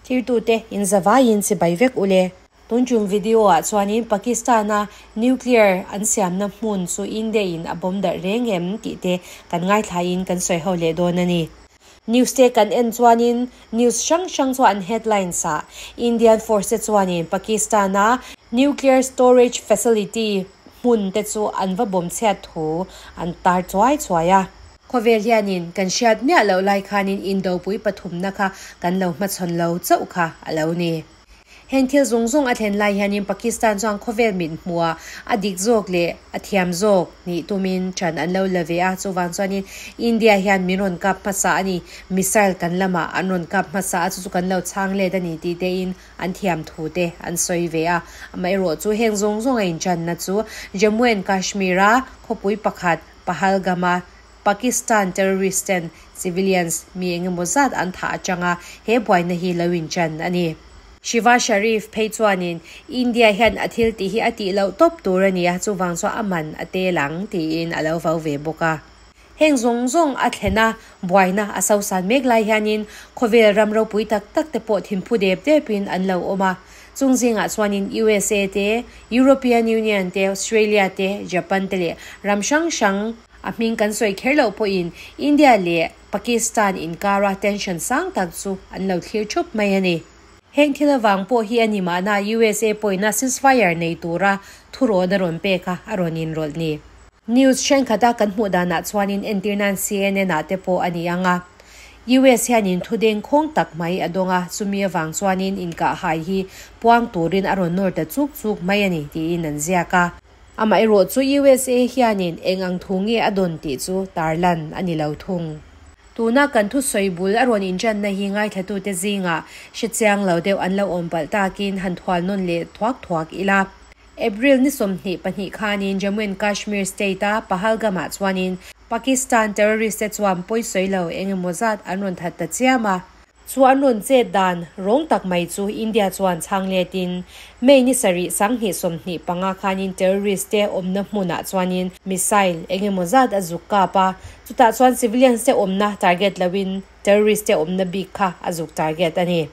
Thirtute in zavaiin chibai vek ule. Tun tum video ah chuanin Pakistan a nuclear an siamna hmun chu India in a bomb darh reng em tih te kan ngaithlain kan sawi ho leh dawn a ni. News te kan en chuanin news hrang hrang chu an headlines ah Indian force te chuanin Pakistan a nuclear storage facility hmun te chu an va bomb chhiat thu an tar chuai chuai a. Khawvel hianin kan hriat miah loh lai khanin indopui pathumna kha kan lo hmachhawn lo chauh kha a lo ni. Heng thil zawng zawng a thlen lai hianin Pakistan chuan khawvel mit hmuha a dik zawk leh a thiam zawk nih tumin ṭan an lo la ve a, chuvang chuanin India hian min rawn kap hmasa a ni, missile kan lamah an rawn kap hmasa a, chu chu kan lo chhang let a ni tih tein an thiam thu te an sawi ve a. Amaherawhchu heng zawng zawng a inṭanna chu Jammu and Kashmir-a khawpui pakhat Pahalgam-a Pakistan terrorist ten civilians mi engemaw zat an thah atanga he buaina hi lo inchan a ni. Shiva Sharif phei chuanin India hian a thil tih hi a tih loh tawp tur a ni a, chuvang chuan a man a tel ang tiin a lo vau ve bawk a. Heng zawng zawng a thlen a, buaina a sosan mek lai hianin khawvel ram ropui tak tak te pawh thinphu dep depin an lo awm a. Chung zingah chuanin USA te, European Union te, Australia te, Japan te leh ram hrang hrang, A hming kan sawi kher loh pawhin India leh Pakistan inkara tension sang tak chu an lo thlir thup mai a ni. Heng thil avang pawh hi a ni mahna USA pawhina ceasefire nei tura thurawn a rawn pek a, a rawn inrawlh ni. News thenkhat a kan hmuh danah chuanin entir nan CNN ah te pawh a ni ang a. US hianin thudeng khawng tak mai a dawng a, chumi avang chuanin inkahhai hi puang turin a rawn nawr ta chuk chuk mai a ni tiin an ziak a. Amaherawh chu USA hianin eng ang thu nge a dawn tih chu tarlan a ni lo thung. Tuna kan thusawi bul a rawn inṭanna hi ngaithlatute zingah hrechiang lo deuh an lo awm palh takin han thual nawn leh thuak thuak ila. April ni 22 khanin Jammu and Kashmir state-a Pahalgam-ah chuanin Pakistan terrorist-te chuan pawisawi lo eng emaw zat an rawn that ta chiam a. Chu an rawn chet dan rawng tak mai chu India chuan chhang letin May ni sarih 2025 khanin terrorist te awmna hmunah chuanin missile eng emaw zat a zuk kap a, chutah chuan civilians te awmna target loin terrorist te awmna bik kha a zuk target a ni.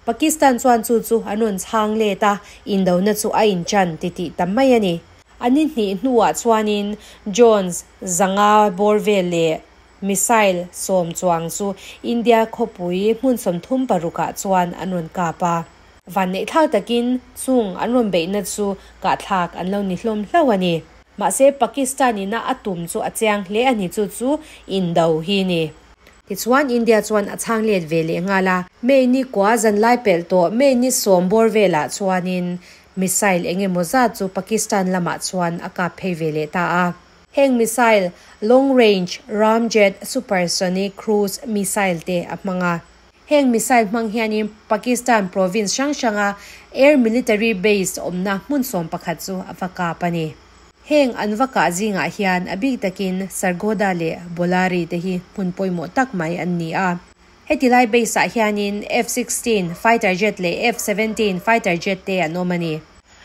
Pakistan chuan chu chu an rawn chhang let a, indona chu a inchan titih tam mai a ni. A ni hnih hnuah chuanin Jones 500 bawr vel leh Missile 10 chuang chu India khawpui hmun 36 ah chuan an rawn kap a. Vanneihthlak takin chung an rawn beihna chu kahthlak an lo ni hlawm hlauh a ni. Mahse Pakistan ina a tum chu a chiang hle a ni chu chu indo hi ni. Tichuan India chuan a chhang let ve leh nghal a. May ni kua zan lai pelh tawh May ni 10 bawr velah chuanin missile eng emaw zat chu Pakistan lamah chuan a kap phei ve leh ta a. Heng missile, long range ramjet supersonic cruise missile te a hmang a. Heng missile hmang hianin Pakistan province hrang hranga air military base awmna hmun 11 chu a va kap a ni. Heng an va kah zingah hian a bik takin Sargodha leh Bholari te hi hmun pawimawh tak mai an ni a. Heti lai base ah hianin F-16 fighter jet leh F-17 fighter jet te an awm a ni.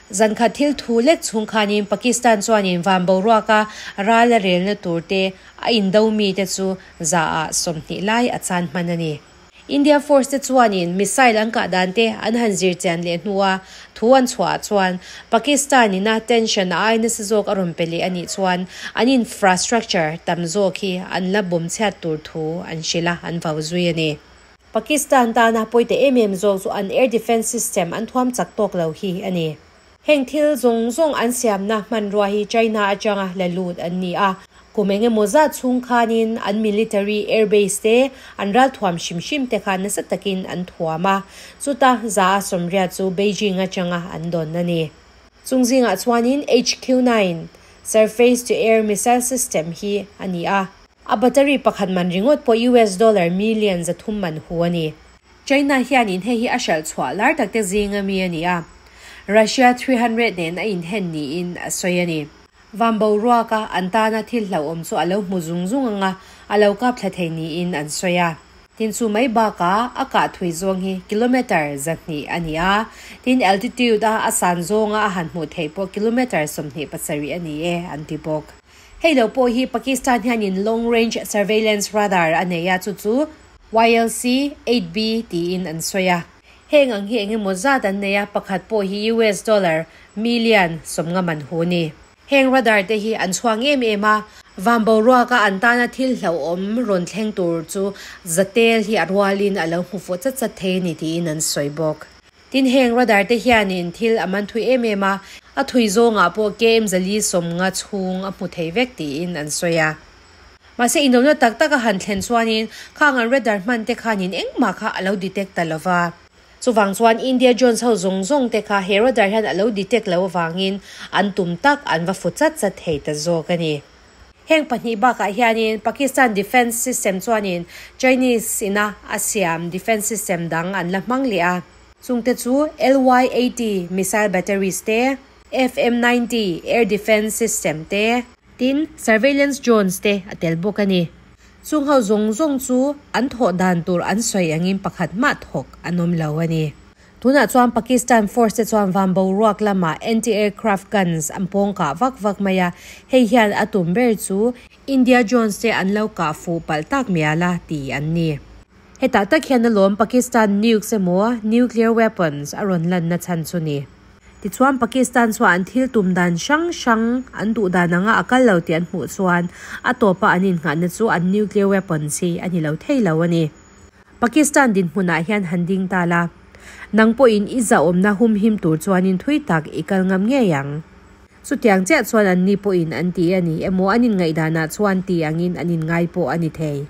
Zankhat thil thu lek chhung khanin Pakistan chuanin van boruaka ral a relna tur te a indo mi te chu 20% lai a chan hman a ni. India Force te chuanin missile an kah dan te an han zir chian leh hnua thu an chhuah chuan Pakistan ina tension a aina se zawk a rawn pe leh anih chuan an infrastructure tam zawk hi an la bomb chhiat tur thu an hrila an vau zui a ni. Pakistan tana pawite em em zawk chu an air defense system an thuam chak tawk lo hi a ni. Heng thil zawng zawng an siamna hmanrua hi China atanga la lut an ni a. Kum eng emaw zat chhung khanin an military airbase te an ral thuam hrim hrim te kha nasa takin an thuam a. Chuta 80% chu Beijing atanga an dawn a ni. Chung zingah chuanin HQ-9 surface to air missile system hi a ni a. A battery pakhat man ringawt pawh US dollar million 300 man hu a ni. China hianin hei hi a hralh chhuah lar tak te zinga mi a ni a. Russia 300 nen a inhen niin a sawi a ni. Van boruaka an tana thil hlauhawm chu a lo hmu zung zung anga a lo kap thla thei niin an sawi a. Tin chu mai baka a kah thui zawng hi kilometer 200 a ni a. Tin altitude a a san zawnga a han hmuh theih pawh kilometer 27 a ni e an ti bawk. Hei lo pawh hi Pakistan hianin Long Range Surveillance Radar a nei a, chu chu YLC 8B tiin an sawi a. Heng ang hi eng emaw zat an nei a, pakhat pawh hi US dollar million 50 man hu ni. Heng radar te hi an chhuang em em a, van boruaka an tana thil hlauhawm rawn thleng tur chu zatel hi a rualin a lo hmu fuh chat chat thei a ni tiin an sawi bawk. Tin, heng radar te hianin thil a man thui em em a, a thui zawngah pawh KM 450 chhung a hmu thei vek tiin an sawi a. Mahse, indona tak tak a han thlen chuanin khang an radar hman te khanin engmah kha a lo detect ta lo va. Chuvang chuan India drones ho zawng zawng te kha he radar hian a lo detect lo avangin an tum tak an va fu chat chat thei ta zawk a ni. Heng pahnih bakah hianin Pakistan defence system chuanin Chinese ina a siam defence system dang an la hmang leh a. Chungte chu LY-80 missile batteries te, FM-90 air defence system te, tin surveillance drones te a tel bawk a ni. Chung ho zawng zawng chu an thawh dan tur an sawi angin pakhat mah thawk an awm lo a ni. Tunah chuan Pakistan force te chuan van boruak lamah anti-aircraft guns an pawng kah vak vak mai a, hei hian a tum ber chu India drones te an lo kah fuh palh tak mial a ti an ni. Hetah tak hian alawm Pakistan nukes emaw nuclear weapons a rawn lanna chhan chu ni. Tichuan Pakistan chuan an thil tum dan hrang hrang an duh dan anga a kal lo tih an hmuh chuan a tawpa an innghahna chu an nuclear weapons hi a ni lo thei lo a ni. Pakistan dinhmunah hian han ding ta la, nang pawhin i zahawmna humhim tur chuanin thui tak i kal ngam ngei ang. Chutiang chiah chuan anni pawhin an ti a ni emaw an inngaihdanah chuan ti angin an inngai pawh a ni thei.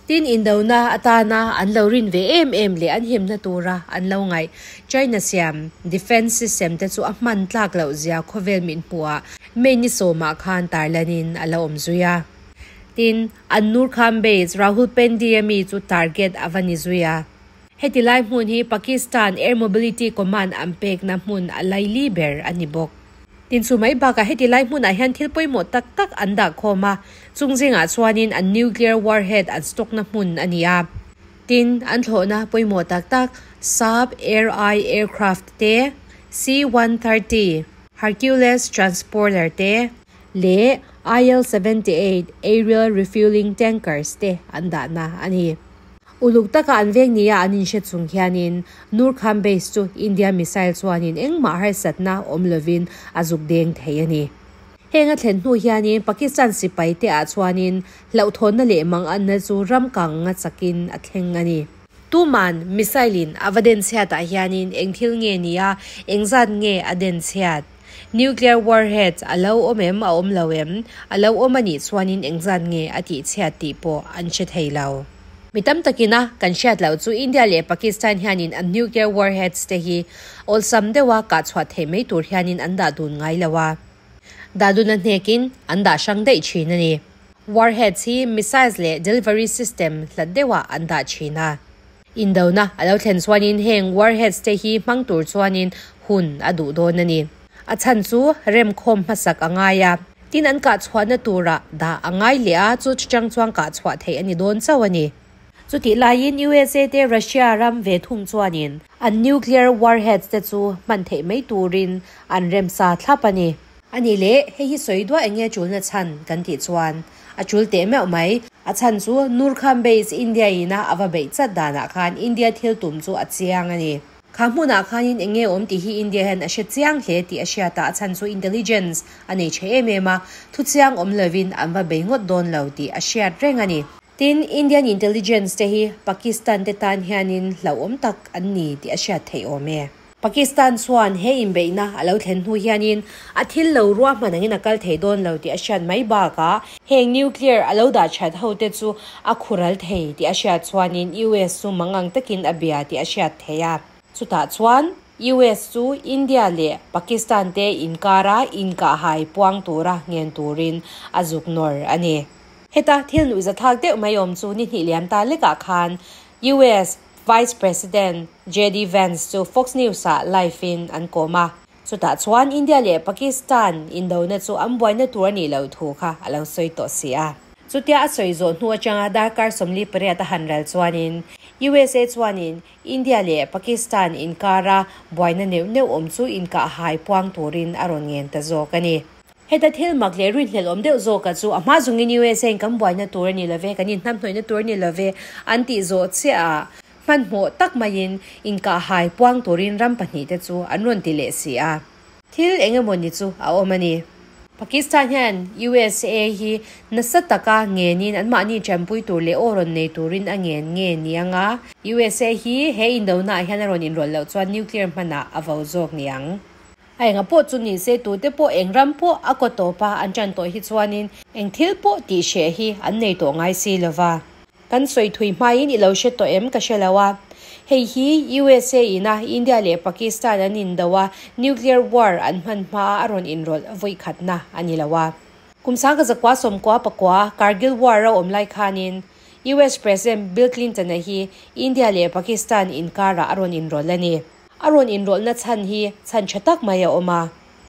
Tin, indona atana an lo rin ve em em leh an himna tura an lo ngaih China siam defence system te chu a hman tlak loh zia khawvel min hmuhah May ni sawmah khan tarlanin a la awm zui a. Tin, an Nur Khan base Rawalpindi a mi chu target a va ni zui a. Heti lai hmun hi Pakistan Air Mobility Command an pekna hmun a laili ber a ni bawk. Tin, chu mai bakah heti lai hmunah hian thil pawimawh tak tak an dah khawm a, chung zingah chuanin an nuclear warhead an stock na hmun a ni a. Tin, an thlawhna pawimawh tak tak Saab Air-I aircraft te, C-130 Hercules transporter te, leh IL-78 aerial refuelling tankers te an dahna a ni. Uluk taka an veng nia an inhre chung hianin Nur Khan base chu India missile chuanin engmah harsatna awm lovin a zuk deng thei a ni. Heng a thlen hnu hianin Pakistan sipai te ah chuanin hlauhthawnna leh manganna chu ram kang nga chakin a thleng a ni. Tuman missile in a va den chhiatah hianin eng thil nge nia engzat nge a den chhiat? Nuclear warheads a lo awm em a awm lo em? A lo awm a nih chuanin engzat nge a tih chhiat tih pawh an hre thei lo. Mi tam takina kan hriat loh chu India leh Pakistan hianin an nuclear warheads te hi awlsam deuha kah chhuah theih mai tur hianin an dah dun ngai lo a. Dah dun a hnekin an dah hrang daih thin a ni. Warheads hi missiles leh delivery system hlat deuhah an dah thin a. Indona a lo thlen chuanin heng warheads te hi hmang tur chuanin hun a duh dawn a ni. A chhan chu remkhawm hmasak a ngai a, tin an kah chhuahna turah dah a ngai leh a, chu chang chuan kah chhuah theih a ni dawn chauh a ni. Chutih laiin USA te Russia ram ve thung chuanin an nuclear warheads te chu hman theih mai turin an remsa thlap a ni. A nih leh, hei hi sawi duah eng nge chulna chhan kan tih chuan a chul teh meuh mai. A chhan chu Nur Khan base India ina a va beih chat danah khan India thil tum chu a chiang a ni. Kha hmunah khanin eng nge awm tih hi India hian a hre chiang hle tih a hriat a, a chhan chu intelligence a nei tha em em a, thu chiang awm lovin an va bei ngawt dawn lo tih a hriat reng a ni. Tin, Indian intelligence te hi Pakistan te tan hianin hlauhawm tak an ni tih a hriat theih awm e. Pakistan chuan he inbeihna a lo thlen hnu hianin a thil lo ruahman angin a kal thei dawn lo tih a hriat mai bakah heng nuclear a lo dah that ho te chu a khural thei tih a hriat chuanin US chu mangang takin a bia tih a hriat theih a. Chutah chuan US chu India leh Pakistan te inkara inkahhai puang tura ngen turin a zuk nawr a ni. Heta thil nuihzathak deuh mai awm chu ni hnih liam ta lekah khan US Vice President JD Vance chu Fox News ah live in an kawm a, chutah chuan India leh Pakistan indona chu an buaina tur a nih loh thu kha a lo sawi tawh si a. Chutia a sawi zawh hnu atanga darkar 48 a han ral chuanin USA chuanin India leh Pakistan inkara buaina neuh neuh awm chu inkahhai puang turin a rawn ngen ta zawk a ni. Heta thil mak leh rinhlelh awm deuh zawka chu a hma zungin USA in kan buaina tur a ni love, kan inhnamhnawihna tur a ni love an tih zawh chiah a, hmanhmawh tak maiin inkahhai puang turin ram pahnihte chu an rawn ti leh si a. Thil eng emaw ni chu a awm a ni. Pakistan hian USA hi nasa taka ngenin anmahni tanpui tur leh aw rawn nei turin a ngen nge ni ang a, USA hi he indonaah hian a rawn inrawlh loh chuan nuclear hmanah a vo zawk ni ang. A enga pawh chu ni se tute pawh eng ram pawh a kaw tawpa an tan tawh hi chuanin eng thil pawh tih hreh hi an nei tawh ngai si lova. Kan sawi thui hmain i lo hre tawh em ka hre lo a. Hei hi USA ina India leh Pakistan an indo a, nuclear war an hman hmaa a rawn inrawlh vawi khatna a ni lo a. Kum 1999 Kargil War a awm lai khanin US President Bill Clinton-a hi India leh Pakistan inkarah a rawn inrawlh a ni. A rawn inrawlhna chhan hi chhan tha tak mai a awm a.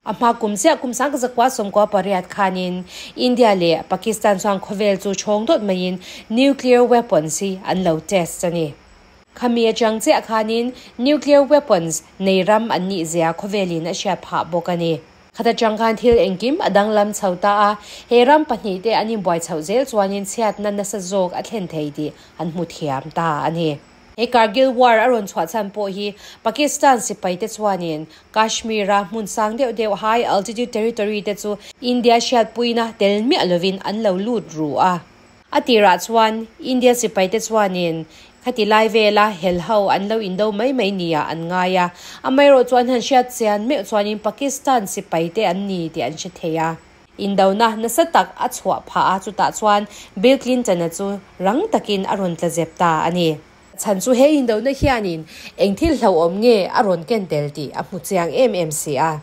A hma kum chiah kum 1998 khanin India leh Pakistan chuan khawvel chu chhawng dawt maiin nuclear weapons hi an lo test a ni. Khami atang chiah khanin nuclear weapons nei ram an nih zia khawvelin a hriat phah bawk a ni. Khat atang khan thil engkim a danglam chho ta a, he ram pahnih te an inbuai chhoh zel chuanin chhiatna nasa zawk a thlen thei tih an hmu thiam ta a ni. He Kargil War a rawn chhuah chhan pawh hi Pakistan sipaite chuanin Kashmir-a hmun sang deuh deuh high altitude territory te chu India hriatpuina tel miah lovin an lo lut ru a. A tirah chuan India sipaite chuanin khati lai vela hel ho an lo indo mai mai nia an ngai a, amaherawh chu an han hriat chian meuh chuanin Pakistan sipaite an ni tih an hre thei a. Indona nasa tak a chhuah phah a, chutah chuan Bill Clinton-a chu rang takin a rawn tla zep ta a ni. Chhan chu he indona hianin eng thil hlauhawm nge a rawn ken tel tih a hmu chiang em em si a.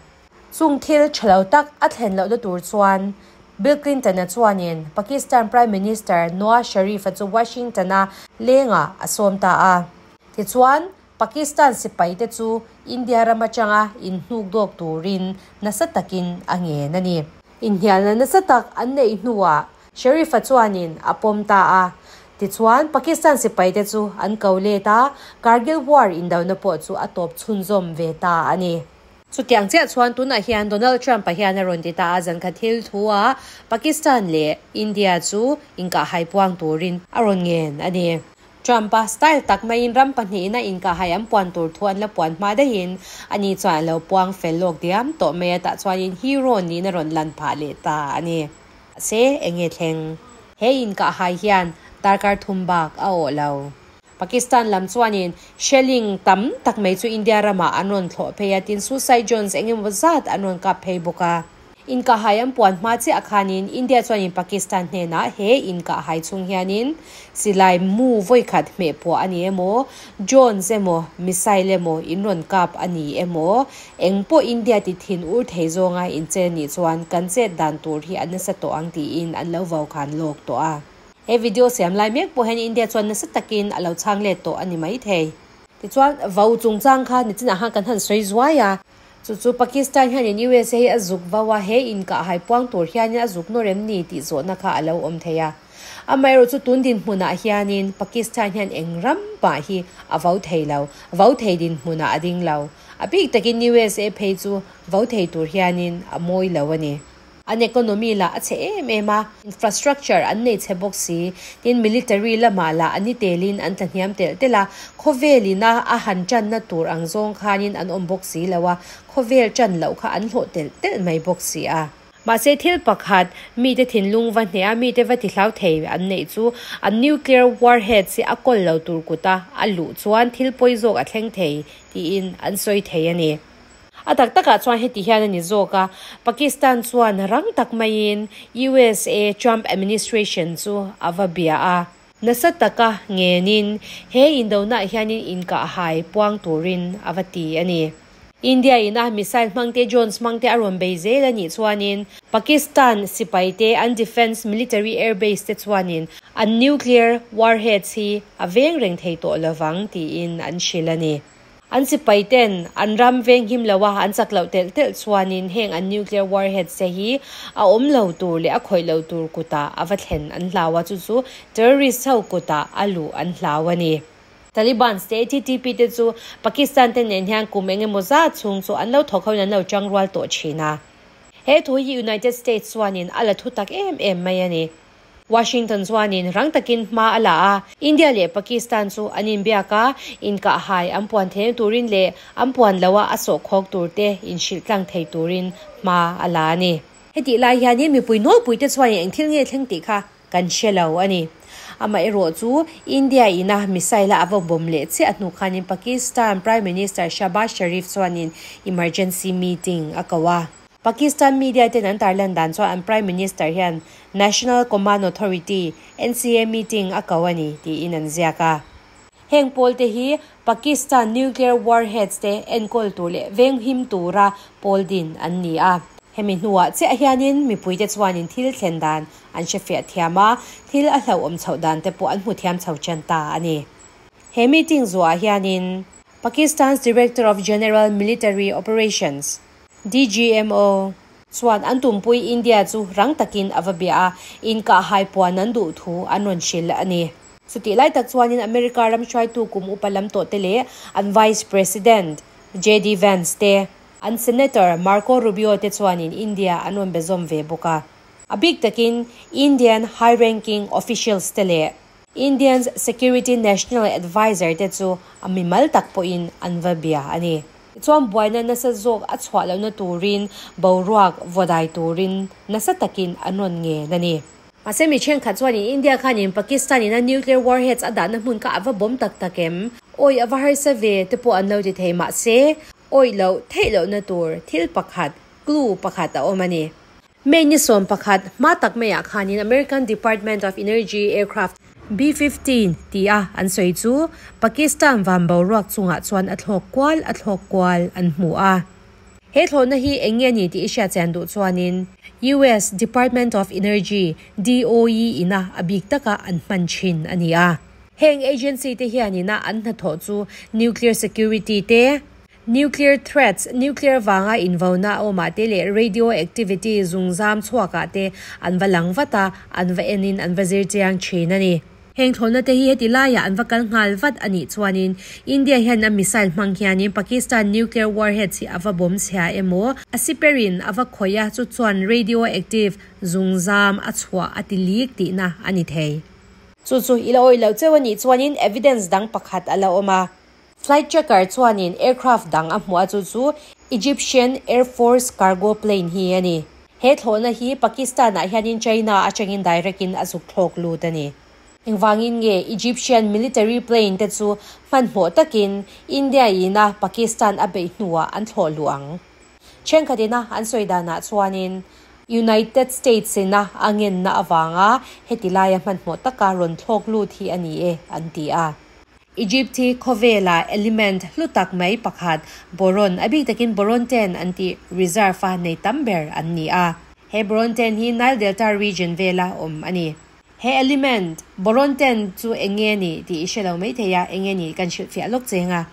Chung thil tha lo tak a thlen lohna tur chuan Bill Clinton-a chuanin Pakistan Prime Minister Nawaz Sharif-a chu Washington-a lengah a sawm ta a. Tichuan, Pakistan sipaite chu India ram atanga inhnukdawk turin nasa takin a ngen a ni. Inhnialna nasa tak an neih hnuah Sharif-a chuanin a pawm ta a. Tichuan, Pakistan sipaite chu an ko let a, Kargil War indona pawh chu a tawp chhunzawm ve ta a ni. Chutiang chiah chuan tunah hian Donald Trump-a hian a rawn ti ta a, zankhat thil thu-ah Pakistan leh India chu inkahhai puang turin a rawn ngen a ni. Trump-a style tak maiin ram pahnihin a inkahhai an puan tur thu an la puan hma daihin ani chuan a lo puang fel lawk diam tawh mai a, tah chuanin hero niin a rawn lan phah leh ta a ni. Mahse, eng nge thleng? He inkahhai hian darkar thum bak a awh lo. Pakistan lam chuanin shelling tam tak mai chu India ramah an rawn thlawh phei a, tin suicide drones eng emaw zat an rawn kap phei bawk a. Inkahhai an puan hma chiah khanin India chuanin Pakistan hnenah he inkahhai chhung hianin silai mu vawikhat hmeh puah a ni emaw, drones emaw, missile emaw in rawn kap a ni emaw, eng pawh India ti thin ur thei zawnga inchen nih chuan kan chet dan tur hi a nasa tawh ang tiin an lo vau khan lawk tawh a. He video siam lai mek pawh hian India chuan nasa takin a lo chhang let tawh a ni maithei. Tichuan, vau chungchang kha nichinah khan kan han sawi zuai a. Chu chu Pakistan hianin USA hi a zuk vau a, he inkahhai puang tur hianin a zuk nawr em ni tih zawhna kha a lo awm thei a. Amaherawh chu tun dinhmunah hianin Pakistan hian eng ram mah hi a vau thei lo, vau thei dinhmunah a ding lo. A bik takin USA phei chu vau thei tur hianin a mawi lo a ni. An economy lah a chhe em em a, infrastructure an nei chhe bawk si, tin military lamah lah an ni telin an tlahniam telh telh a, khawvel ina a han tanna tur ang zawng khanin an awm bawk si lo a, khawvel tan loh kha an hlawh telh telh mai bawk si a. Mahse thil pakhat, mite thinlung va hneh a, mite va tihlau thei an neih chu an nuclear warheads hi a kawl lo tur kuta a luh chuan thil pawi zawk a thleng thei tiin an sawi thei a ni. A tak takah chuan heti hian a ni zawk a, Pakistan chuan rang tak maiin USA Trump administration chu a va bia a. Nasa taka ngenin he indonah hianin inkahhai puang turin a va ti a ni. India ina missile hmangte drones hmangte a rawn bei zel a nih chuanin Pakistan sipaite an defence military airbase te chuanin an nuclear warheads hi a veng reng thei tawh lovang tiin an hrilh a ni. An sipai ten an ram veng him lo a, an chak loh telh telh chuanin heng an nuclear warheads te hi a awm lo tur leh a khawih lo tur kutah a va thlen an hlau a, chu chu terrorist ho kutah a luh an hlau a ni. Talibans te TTP te chu Pakistan te nen hian kum eng emaw zat chhung chu an lo thawk hoin an lo tangrual tawh thin a. He thu hi United States chuanin a la thutak em em mai a ni. Washington chuanin rang takin hma a la a, India leh Pakistan chu an inbiak a, inkahhai an puan theihna turin leh an puan loha a sawhkhawk turte inhrilh tlang thei turin hma a la a ni. Hetih lai hianin mipui nawlpuite chuanin eng thil nge thleng tih kha kan hre lo a ni. Amaherawh chu India ina missile a a va bawm leh chiah hnu khanin Pakistan Prime Minister Shahbaz Sharif chuanin emergency meeting a ko a. Pakistan media ten an tarlan dan chuan an Prime Minister hian National Command Authority, NCA, meeting a ko a ni tiin an ziak a. Heng pawl te hi Pakistan nuclear warheads te enkawl tur leh venghim tura pawl din an ni a. Hemi hnuah chiah hianin mipuite chuanin thil thlen dan an hrefiah thiam a, thil a hlauhawm chhoh dan te pawh an hmu thiam chho chen ta a ni. He meeting zuah hianin Pakistan's Director of General Military Operations, DGMO, chuan an tumpui India chu rang takin a va bia a, inkahhai puan an duh thu an rawn hrilh a ni. Chutih lai tak chuanin America ram hruaitu kum upa lam tawh te leh an Vice President JD Vance te, an Senator Marco Rubio te chuanin India an rawn be zawm ve bawk a. A bik takin Indian high ranking officials te leh Indian's Security National Adviser te chu a mimal tak pawhin an va bia a ni. Tichuan buaina nasa zawk a chhuah lohna turin boruak vawdai turin nasa takin an rawn ngen a ni. Mahse mi thenkhat chuanin India khanin Pakistan in a nuclear warheads a dahna hmun kha a va bawm tak tak em? Awi a va harsa ve te pawh an lo ti thei mahse awih loh theih lohna tur thil pakhat, clue pakhat a awm a ni. May ni 11 hma tak maiah khanin American Department of Energy aircraft B-15 tia an sawi chu Pakistan van boruak chungah chuan a thlawk kual a thlawk kual an hmu a. He thlawhna hi eng nge ni tih i hriat chian duh chuanin US Department of Energy, DOE, ina a bik taka an hman thin a ni a. Heng agency te hianina an hnathawh chu nuclear security te, Nuclear threats, Nuclear vanga invona a awmah te leh radioactivity zungzam chhuakah te an va lang vat a, an va enin an va zir chiang thin a ni. Heng thlawhna te hi heti laiah an va kal nghal vat a nih chuanin India hian a missile hmang hianin Pakistan nuclear warheads hi a va bawm chhia emaw, a siperin a va khawih a, chu chuan radioactive zungzam a chhuah a ti lik tihna a ni thei. Chu chu i la awih loh cheu a nih chuanin evidence dang pakhat a la awm a. Flight tracker chuanin aircraft dang a hmuh a chu chu Egyptian Air Force cargo plane hi a ni. He thlawhna hi Pakistan-ah hianin China atangin direct in a zuk thlawk lut a ni. Engvangin nge Egyptian military plane te chu hmanhmawh takin India ina Pakistan a beih hnuah an thlawh luh ang? Thenkhatina an sawi danah chuanin United States ina a ngenna avanga heti laia hmanhmawh taka rawn thlawk lut hi a ni e an ti a. Egypt hi khawvela element hlu tak mai pakhat, boron, a bik takin boron ten an tih reserve a nei tam ber an ni a. He boron ten hi Nile Delta region vela awm a ni. He element, boron ten chu eng nge ni tih i hre lo mai thei a, eng nge ni kan hrilhfiah lawk cheng a.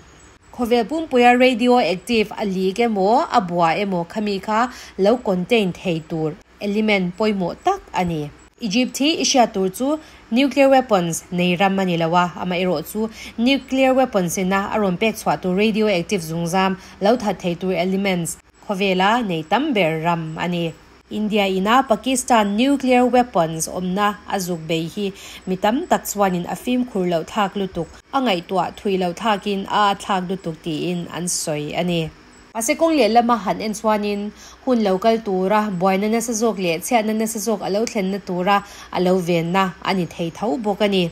Khawvel pumpuia radioactive a lik emaw, a bua emaw khami kha lo contain thei tur element pawimawh tak a ni. Egypt hi i hriat tur chu nuclear weapons nei ram a ni lo a, amaherawh chu nuclear weapons ina a rawn pek chhuah tur radioactive zungzam lo that thei tur elements khawvela nei tam ber ram a ni. India ina Pakistan nuclear weapons awmna a zuk bei hi mi tam tak chuanin a fimkhur loh thlak lutuk, a ngaihtuah thui loh thlakin a a thlak lutuk tiin an sawi a ni. Mahse kawng leh lama han en chuanin hun lo kal tura buaina nasa zawk leh chhiatna nasa zawk a lo thlenna tura a lo venna a ni thei tho bawk a ni.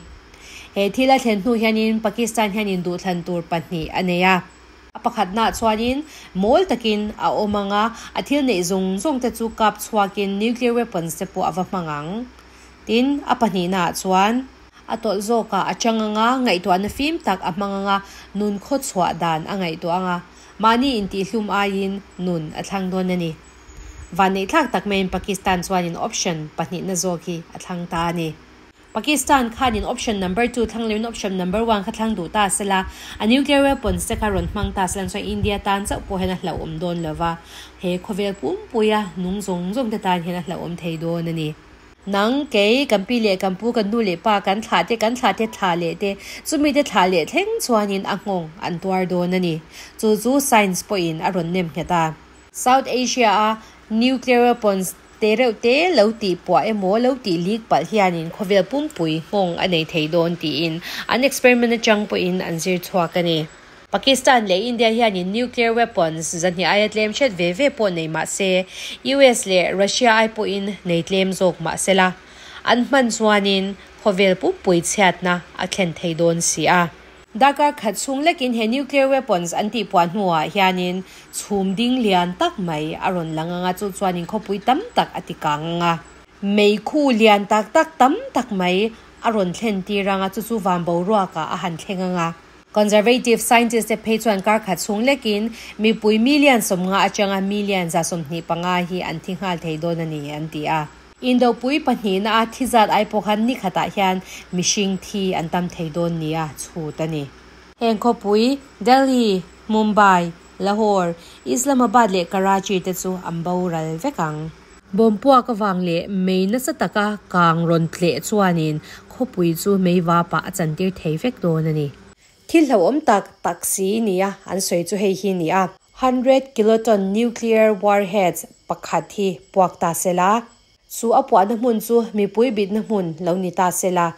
He thil a thlen hnu hianin Pakistan hianin duhthlan tur pahnih a nei a. A pakhatnaah chuanin mawl takin a awm ang a, a thil neih zawng zawng te chu kap chhuakin nuclear weapons te pawh a va hmang ang. Tin, a pahnihnaah chuan a tawlh zawkah a chang ang a, ngaihtuahna fim tak a hmang ang a, nun khawchhuah dan a ngaihtuah ang a. Mahni intihhlum aiin nun a thlang dawn a ni. Vanneihthlak tak maiin Pakistan chuanin option pahnihna zawk hi a thlang ta a ni. Pakistan khanin option number two thlang loin option number one kha thlang duh ta sela, a nuclear weapons te kha rawn hmang ta sela chuan India tan chauh pawh hian a hlauhawm dawn lova, he khawvel pumpuia nung zawng zawng te tan hian a hlauhawm thei dawn a ni. Nang, kei, kan pi leh kan pu, kan nu leh pa, kan thlah te, kan thlah te thlah leh te, chumi te thlah leh thleng chuanin a nghawng an tuar dawn a ni. Chu chu science pawhin a rawn nem nghet a. South Asia-a Nuclear weapons te reuh te lo tih puah emaw lo tih leak palh hianin khawvel pumpui nghawng a nei thei dawn tiin an experiment atang pawhin an zir chhuak a ni. Pakistan leh India hianin nuclear weapons zahnih aia tlem hret ve ve pawh nei mah se, US leh Russia ai pawhin nei tlem zawk mah sela, an hman chuanin khawvel pumpui chhiatna a thlen thei dawn si a. Darkar khat chhung lekin he nuclear weapons an tih puah hnuah hianin chhum ding lian tak mai a rawn lang ang a, chu chuanin khawpui tam tak a ti kang ang a. Meikhu lian tak tak tam tak mai a rawn thlen tir ang a, chu chu van boruakah a han thleng ang a. Conservative scientist te phei chuan kar khat chhung lekin mipui million 50 atanga million 125 hi an thi nghal thei dawn a ni an ti a. Indopui pahnihna a thi zat ai pawh khan ni khatah hian mihring thi an tam thei dawn nia chhut a ni. Heng khawpui Delhi, Mumbai, Lahore, Islamabad leh Karachi te chu an boral vek ang. Bawmpuak avang leh mei nasa taka kang rawn tleh chuanin khawpui chu mei vapah a chantir thei vek dawn a ni. Thil hlauhawm tak tak si nia an sawi chu hei hi ni a. 100 kiloton nuclear warheads pakhat hi puak ta sela, chu a puahna hmun chu mipui bitna hmun lo ni ta sela,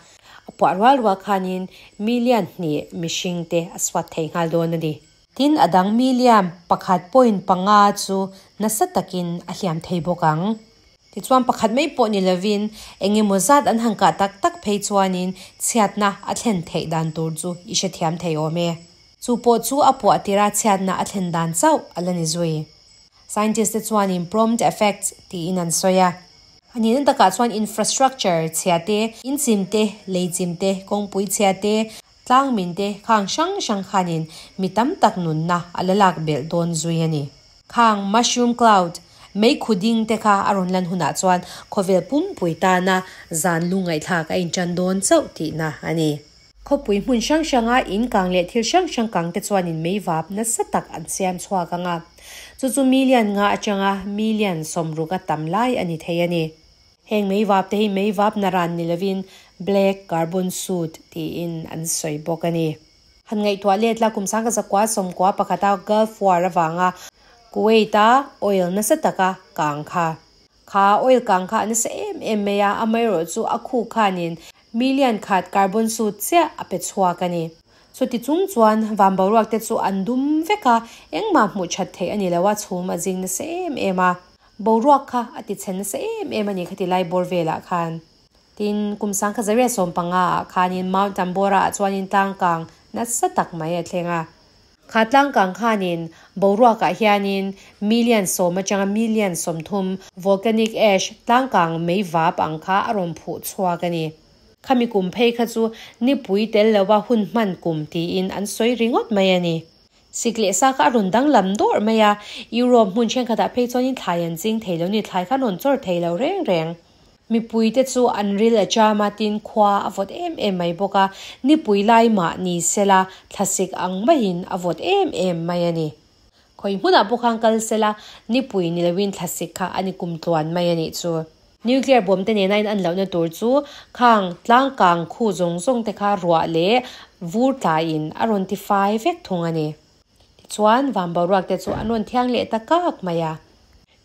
a puah rual rual khanin million hnih mihring te a suat thei nghal dawn a ni. Tin, a dang million 1.5 chu nasa takin a hliam thei bawk ang. Tichuan pakhat mai pawh ni lovin eng emaw zat an han kah tak tak phei chuanin chhiatna a thlen theih dan tur chu i hrethiam thei awm e. Chu pawh chu a puah tira chhiatna a thlen dan chauh a la ni zui. Scientist te chuanin prompt effect tiin an sawi a. A nihna takah chuan infrastructure chhia te, inchim te, leichim te, kawngpui chhia te, tlang min te khang hrang hrang khanin mi tam tak nunna a la lak belh dawn zui a ni. Khang mushroom cloud, mei khu ding te kha a rawn lan hunah chuan khawvel pumpui tana zan lungngaihthlak a intan dawn chauh tihna a ni. Khawpui hmun hrang hranga in kang leh thil hrang hrang kang te chuanin mei vap nasa tak an siam chhuak ang a, chu chu million nga atanga million 60 a tam lai a ni thei a ni. Heng mei vap te hi mei vap naran ni lovin black carbon soot tiin an sawi bawk a ni. Han ngaihtuah let la kum 1991 a Gulf War avanga Kuwait a oil nasa taka kang kha. Kha oil kang kha nasa em em mai a, amaherawh chu a khu khanin million khat carbon soot chiah a pe chhuak a ni. Chuti chung chuan van boruak te chu an dum vek a, engmah hmuh that theih a ni lo a, chhum a zing nasa em em a. Boruak kha a ti chhe nasa em em a ni khati lai bawr velah khan. Tin, kum 1915 ah khanin Mount Tambora ah chuanin tlang kang nasa tak mai a thleng a. Kha tlang kang khanin boruakah hianin million 10 atanga million 30 volcanic ash tlang kang mei vap ang kha a rawn phuh chhuak a ni. Khami kum phei kha chu nipui tel lova hun hman kum tiin an sawi ringawt mai a ni. Sik leh sa kha a rawn danglam dawrh mai a, Europe hmun thenkhatah phei chuanin thlai an ching thei lo ni, thlai kha an rawn chawr thei lo reng reng. Mipui te chu an ril a cham a, tin khua a vawt em em mai bawk a, nipui lai mah ni sela thlasik ang maiin a vawt em em mai a ni. Khawi hmunah pawh khan kal sela nipui ni loin thlasik kha a ni kum tluan mai a nih chu. Nuclear bomb te nena in an lohna tur chu khang tlangkang khu zawng zawng te kha ruah leh vur tlaiin a rawn ti fai vek thung a ni. Tichuan van boruak te chu an rawn thiang leh ta kak mai a.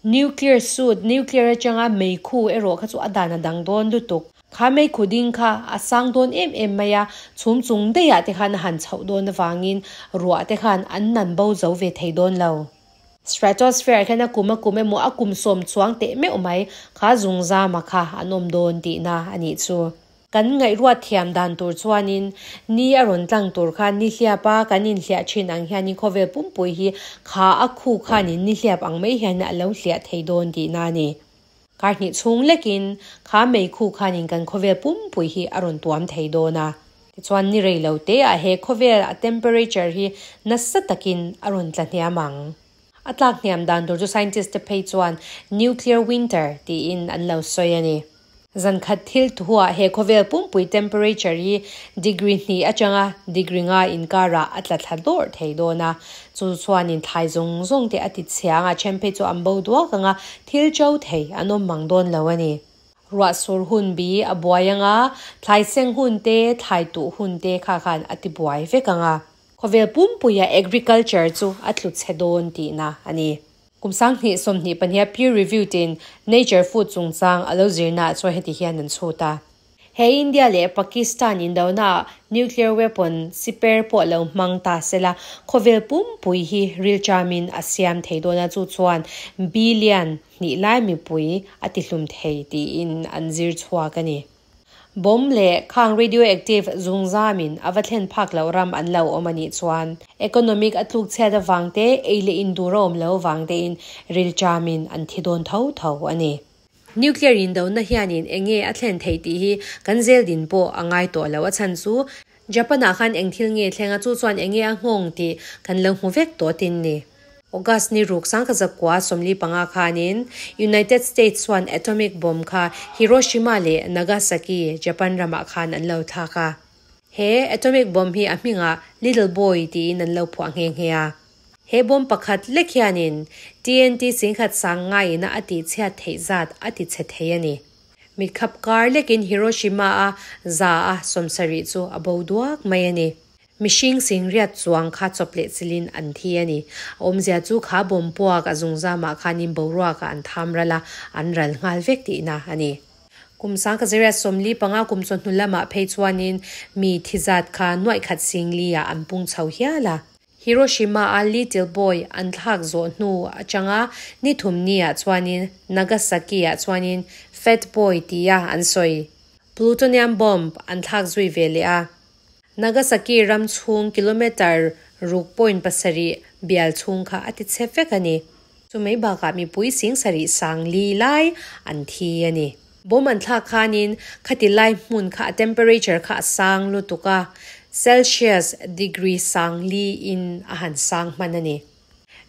Nuclear soot, nuclear atanga meikhu erawh kha chu a dan a dang dawn lutuk. Kha meikhu ding kha a sang dawn em em mai a, chhum chung daihah te khan a han chhoh dawn avangin ruah te khan an nan bo zo ve thei dawn lo. Stratosphere ah hian a kum a kum emaw a kum 10 chuang teh meuh mai kha zungzama kha an awm dawn tihna a nih chu. Kan ngaihruat thiam dan tur chuanin ni a rawn tlang tur khan ni hliap a, kan inhliah thin ang hianin khawvel pumpui hi kha a khu khanin ni hliap ang mai hian a lo hliah thei dawn tihna a ni. Kar hnih chhung lekin kha meikhu khanin kan khawvel pumpui hi a rawn tuam thei dawn a. Tichuan ni rei lo te ah he khawvel a temperature hi nasa takin a rawn tla hniam ang. A tlak hniam dan tur chu scientist te phei chuan nuclear winter tiin an lo sawi a ni. Zan khat thil thuah he khawvel pumpui temperature hi degree 2 atanga degree 5 inkarah a tla thla dawrh thei dawn a. Chu chuanin thlai zawng zawng te a ti chhiang a, then phei chu an bo duak anga thil to thei an awm mang dawn lo a ni. Ruah sur hun bi a buai anga, thlai seng hun te, thlai tuh hun te kha khan a ti buai vek anga. Khawvel pumpuia agriculture chu a tlu chhe dawn tihna a ni. Kum 2022 a peer reviewed in Nature Food chungchang a lo zirnaah chuan heti hian an chhut a. He India leh Pakistan indona nuclear weapon siper pawh lo hmang ta sela, khawvel pumpui hi rilchamin a siam thei dawn a, chu chuan billion hnih lai mipui a tihlum thei tiin an zir chhuak a ni. Bomb leh khang radioactive zungzamin a va thlen phak loh ram an lo awm a nih chuan economic a tluk chhiat avang te, ei leh in dur a awm lo avang tein rilchamin an thi dawn tho tho a ni. Nuclear indona hianin eng nge a thlen theih tih hi kan zel din pawh a ngai tawh lo. A chhan chu Japan-ah khan eng thil nge thleng a, chu chuan eng nge a nghawng tih kan lo hmu vek tawh tin ni. August ni ruk 1945 khanin United States chuan atomic bomb kha Hiroshima leh Nagasaki, Japan ramah khan an lo thlak a. He atomic bomb hi a hmingah Little Boy tiin an lo phuah nghe nghe a. He bomb pakhat lek hianin TNT singkhat sang ngaiin a tih chhiat theih zat a ti chhe thei a ni. Mitkhap kar lekin Hiroshima-a za a 70 chu a bo duak mai a ni. Mihring singriat chuang kha chawp leh chilin an thi a ni. A awmzia chu kha bomb puak a zungzamah khanin boruakah an tham ral a, an ral nghal vek tihna a ni. Kum 1945 kum chawhnu lamah phei chuanin mi thi zat kha nuaih khat singli-ah an pung chho hial a. Hiroshima-a Little Boy an thlak zawh hnu atanga ni thum ni-ah chuanin Nagasaki-ah chuanin Fat Boy tia an sawi. Plutonium bomb an thlak zui ve leh a. Nagasaki ram chhung kilometre ruk point pasarih bial chhung kha a ti chhe vek a ni. Chumai bakah mipui 70,000 sang li lai an thi a ni. Bomb an thlak khanin khati lai hmun kha a temperature kha a sang lutuk a, Celsius degree sang li in a han sang hman a ni.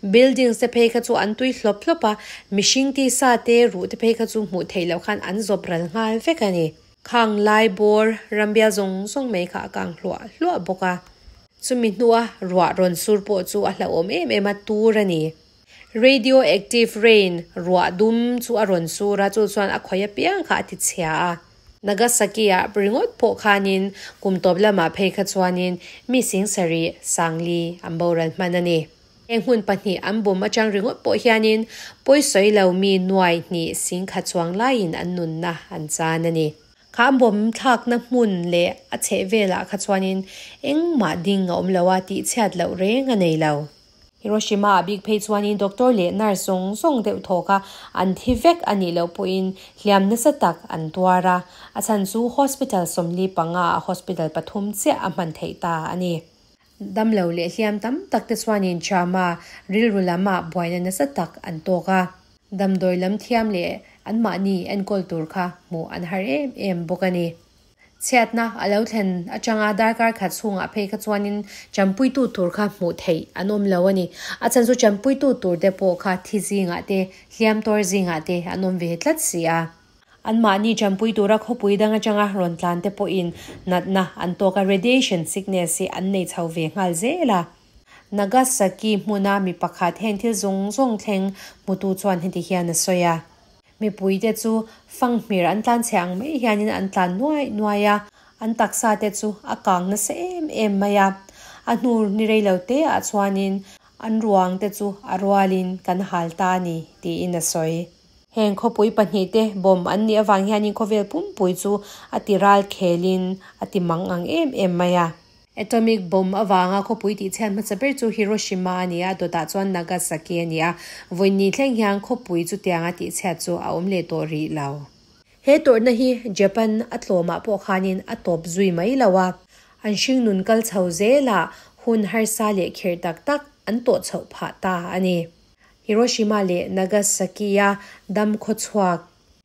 Buildings te phei kha chu an tui hlawp hlawp a, mihring tisa te ruh te phei kha chu hmuh theih loh khan an zawp ral nghal vek a ni. Khang lai bawr rambial zawng zawng mai kha a kang hluah hluah bawk a. Chumi hnua ruah rawn sur pawh chu a hlauhawm em em a tur a ni. Radioactive rain, ruah dum, chu a rawn sur a, chu chuan a khawi apiang kha a ti chhia a. Nagasaki-ah ringawt pawh khanin kum tawp lamah phei kha chuanin mi 70,000 sangli an boral hman a ni. Heng hmun pahnih an bawm atang ringawt pawh hianin pawisawi lo mi nuai hnih 10,000 chuang laiin an nunna an chan a ni. Kha an bawm thlakna hmun leh a chhehvelah kha chuanin engmah ding a awm lo a, tihchhiat loh reng a nei lo. Hiroshima a bik phei chuanin doctor leh nurse zawng zawng deuh thaw kha an thi vek a nih loh pawhin hliam nasa tak an tuar a, a chhan chu hospital 45 ah hospital pathum chiah a hman theih ta a ni. Damlo leh hliam tam tak te chuanin trauma, rilru lamah buaina nasa tak an tawk a, damdawi lam thiam leh anmahni enkawl tur kha hmuh an har em em bawk a ni. Chhiatna a lo thlen atanga darkar khat chhungah phei kha chuanin champuitu tur kha hmuh theih an awm lo a ni. A chhan chu champuitu tur te pawh kha thi zingah te, hliam tawr zingah te an awm ve tlat si a. Anmahni champui tura khawpui dang atanga rawn tlan te pawhin natna an tawk a, radiation sickness hi an nei chho ve nghal zel a. Nagasaki hmuna mi pakhat heng thil zawng zawng thleng hmutu chuan heti hian a sawi a. Mipuite chu fanghmir an tlan chhe ang mai hianin an tlan nuai nuai a, an taksa te chu a kang nasa em em mai a. A hnu ni rei lo te ah chuanin an ruang te chu a rualin kan hal ta a ni, tiin a sawi. Heng khawpui pahnih te bomb an nih avang hianin khawvel pumpui chu a ti ral khelin a ti mang ang em em mai a. Atomic bomb avanga khawpui tih chhiat hmasa ber chu Hiroshima a ni a, dawtah chuan Nagasaki a ni a. Vawiin thleng hian khawpui chutianga tih chhiat chu a awm leh tawh rih lo. He tawrhna hi Japan a tlawmah pawh khanin a tawp zui mai lo a, an hringnun kal chho zelah hun harsa leh khirh tak tak an tawh chhoh phah ta a ni. Hiroshima leh Nagasaki-a dam khawchhuak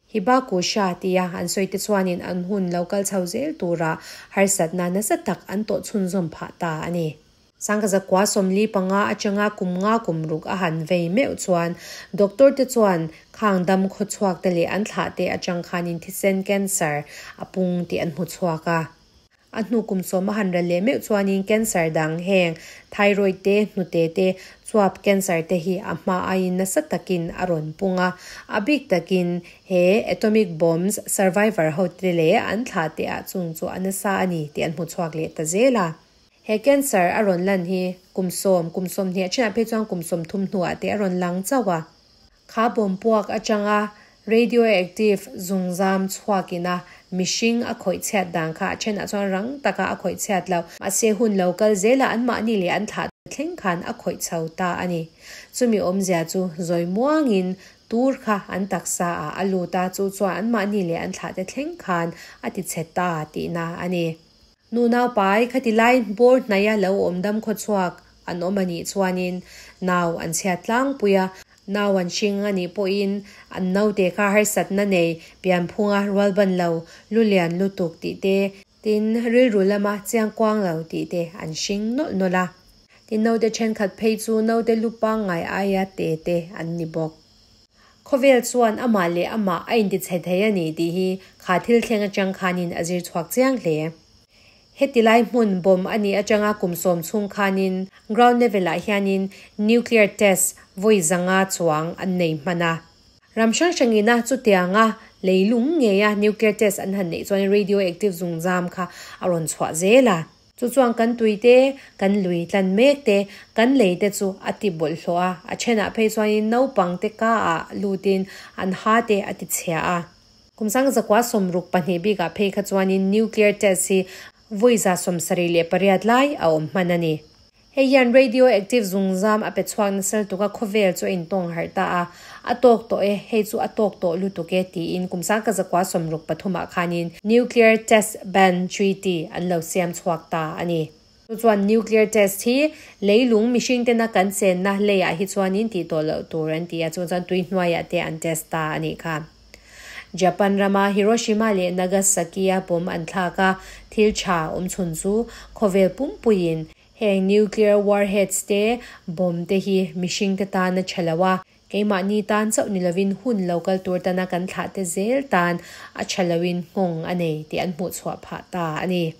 Hibakusha tia an sawi te chuanin an hun lo kal chho zel tura harsatna nasa tak an tawh chhunzawm phah ta a ni. 1945 atanga kum nga kum ruk a han vei meuh chuan doctor te chuan khang dam khawchhuak te leh an thlah te atang khanin thisen cancer a pung tih an hmu chhuak a. A hnu kum sawm a han ral leh meuh chuanin cancer dang heng thyroid te, hnute te, chuap cancer te hi a hma aiin nasa takin a rawn pung a. A bik takin he atomic bombs survivor ho te leh an thlah te ah chung chu a nasa a ni tih an hmu chhuak leh ta zel a. He cancer a rawn lan hi kum sawm, kum 20 a thenah phei chuan kum 30 hnuah te a rawn lang chauh a. Kha bomb puak atanga radioactive zungzam chhuakina mihring a khawih chhiat dan kha a thenah chuan rang taka a khawih chhiat loh. Mahse hun lo kal zela anmahni leh an thlah thleng khan a khawih chho ta a ni. Chumi awmzia chu zawi muangin tur kha an taksa ah a lut a, chu chuan anmahni leh an thlah te thleng khan a ti chhe ta tihna a ni. Nu naupai khati lai bawr hnaia lo awm dam khawchhuak an awm a nih chuanin nau an chhiat tlangpui a, nau an hring a nih pawhin an naute kha harsatna nei pianphunga rualban lo lu lian lutuk tih te, tin rilru lama chiangkuang lo tih te an hring nawlh nawlh a. Tin naute thenkhat phei chu naute lu pangngai aia te te an ni bawk. Khawvel chuan amah leh amah a intichhe thei a ni tih hi kha thil thleng atang khanin a zir chhuak chiang hle. Heti lai hmun bomb a nih atanga kum sawm chhung khanin ground level ah hianin nuclear test vawi zanga chuang an nei hman a. Ram hrang hrangina chutianga leilung ngeia nuclear test an han neih chuan radioactive zungzam kha a rawn chhuah zel a. Chu chuan kan tui te, kan lui tlan mek te, kan lei te chu a ti bawlhhlawh a, a thenah phei chuanin naupang te ka ah lutin an ha te a ti chhia a. Kum sang zakua 62 bikah phei kha chuanin nuclear test hi vawi 78 lai a awm hman a ni. Hei hian radioactive zungzam a pe chhuak nasal tuka khawvel chu a intawng harh ta a, A tawk tawh e, hei chu a tawk tawh lutuk e tiin kum 1963 ah khanin Nuclear Test Ban Treaty an lo siam chhuak ta a ni. Chu chuan nuclear test hi leilung mihring tena kan chenna leiah hi chuanin tih tawh loh tur an ti a, chu chuan tui hnuaiah te an test ta a nih kha. Japan rama Hiroshima leh Nagasaki-a bomb an thlak a, thil tha awm chhun chu khawvel pumpuiin Heng nuclear warheads te, bomb te hi mihring te tan a tha lo a, keimahni tan chauh ni lovin hun lo kal tur tana kan thlah te zel tan a tha loin nghawng a nei tih an hmuh chhuah phah ta a ni.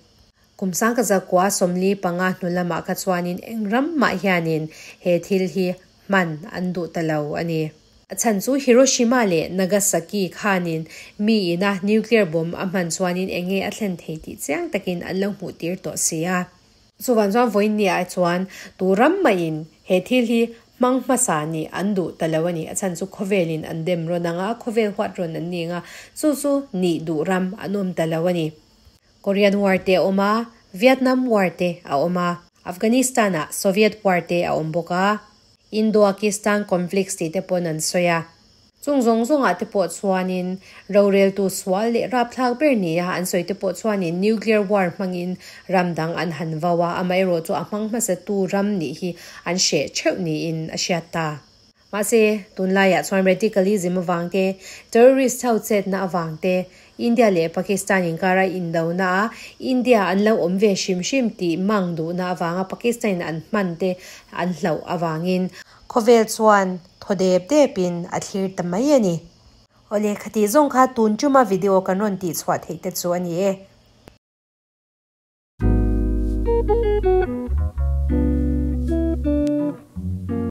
Kum 1945 hnu lamah kha chuanin eng ram mah hianin he thil hi hman an duh ta lo a ni. A chhan chu Hiroshima leh Nagasaki khanin mi ina nuclear bomb a hman chuanin eng nge a thlen thei tih chiang takin an lo hmuh tir tawh si a. Chuvan chuan vawiinniah chuan tu ram maiin he thil hi hmang hmasa nih an duh ta lo a ni. A chhan chu khawvelin an dem rawn ang a, khawvel huat rawn an ni ang a, chu chu nih duh ram an awm ta lo a ni. Korean War te a awm a, Vietnam War te a awm a, Afghanistan-ah Soviet War te a awm bawk a, Indo-Akistan conflicts tih te pawn an sawi a. Chung zawng zawngah te pawh chuanin roreltu sual leh rapthlak ber nia an sawi te pawh chuanin nuclear war hmangin ram dang an han vau a, amaherawh chu a hmang hmasatu ram nih hi an hreh theuh niin a hriat ta. Mahse, tunlaiah chuan radicalism avang te, terrorist ho chetna avang te, India leh Pakistan inkara indona a India an lo awm ve hrim hrim tih mang duhna avanga Pakistan in an hman te an hlauh avangin khawvel chuan thaw dep depin a thlir ta mai a ni. Awle, khatih zawng kha tun tuma video kan rawn tih chhuah theih te chu a ni e.